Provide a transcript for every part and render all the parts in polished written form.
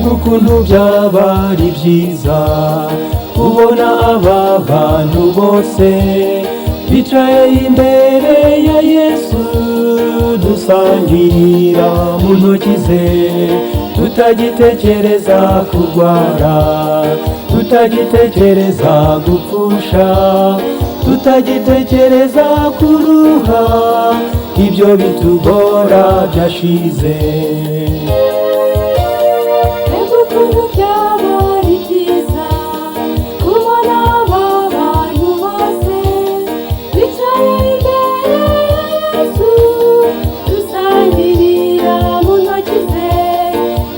Mbega ukuntu byaba ari byiza kubona aba bantu bose bicaye imbere ya Yesu, dusangirira mu ntoki ze, tutagitekereza kurwara, tutagitekereza gupfusha, tutagitekereza kuruha, ibyo bitugora byashize. Mbega ukuntu byaba ari byiza kubona aba bantu bose bicaye imbere ya Yesu, dusangirira mu ntoki ze,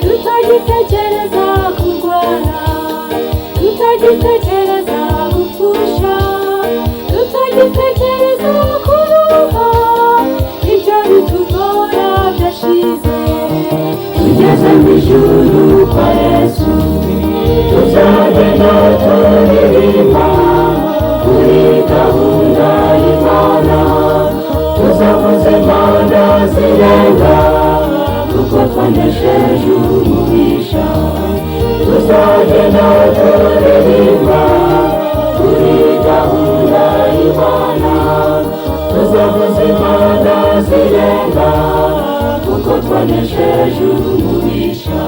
tutagitekereza kurwara, tutagitekereza gupfusha, tutagitekereza kuruha, ibyo bitugora byashize. Tugeze mu ijuru kwa Yesu, tuzagenda turirimba kuri gahunda y'Imana, tuzavuza impanda zirenga, kuko twanesheje umubisha. Tuzagenda turirimba kuri gahunda y'Imana, tuzavuza impanda zirenga, kuko twanesheje umubisha.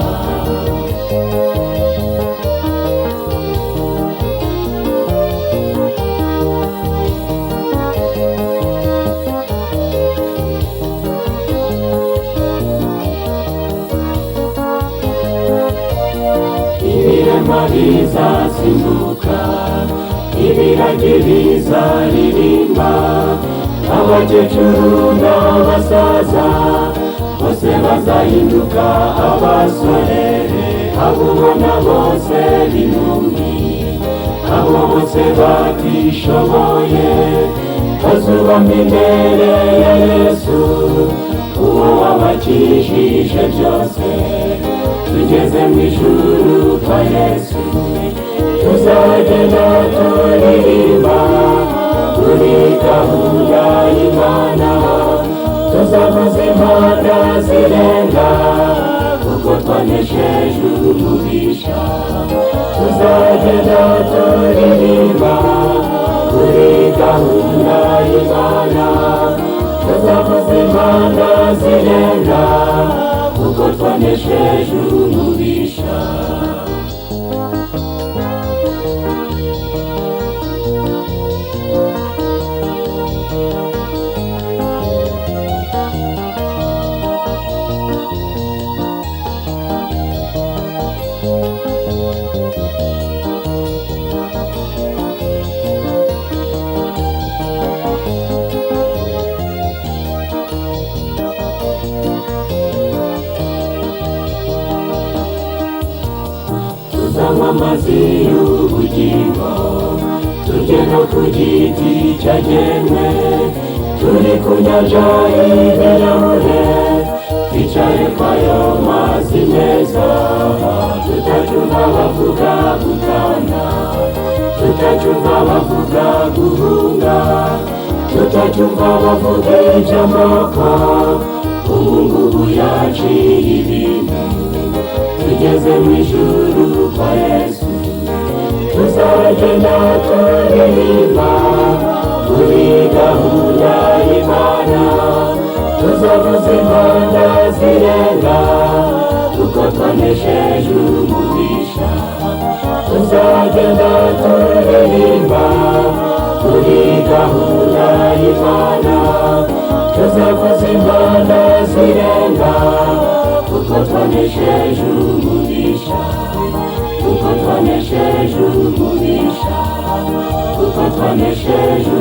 Ibirema bizasimbuka, ibiragi bizaririmba, abakecuru n'abasaza bose bazahinduka abasore, abo ubona bose b'inkumi, abo bose batishoboye bazubama imbere ya Yesu, uwo wabakijije byose. Tugeze mu ijuru kwa Yesu, tuzagenda turirimba kuri gahunda y'Imana, tuzavuza impanda zirenga, kuko twanesheje umubisha. Tuzagenda turirimba kuri gahunda y'Imana, tuzavuza impanda zirenga, kuko twanesheje umubisha. Tuzanywa amazi y'ubugingo, turye no ku giti cyagenwe, turi ku nyanja y'ibirahure, twicare kwayo mazi meza, tutacyumva bavuga gutana, tutacyumva bavuga guhunga, tutacyumva bavuga iby'amoko, ubu ngubu yaciye ibintu. Tugeze mu ijuru kwa Yesu, tuzagenda turirimba kuri gahunda y'Imana, tuzavuza impanda zirenga, kuko twanesheje umubisha. Tuzagenda turirimba kuri gahunda y'Imana, tuzavuza impanda zirenga, kuko twanesheje umubisha, kuko twanesheje umubisha, kuko twanesheje.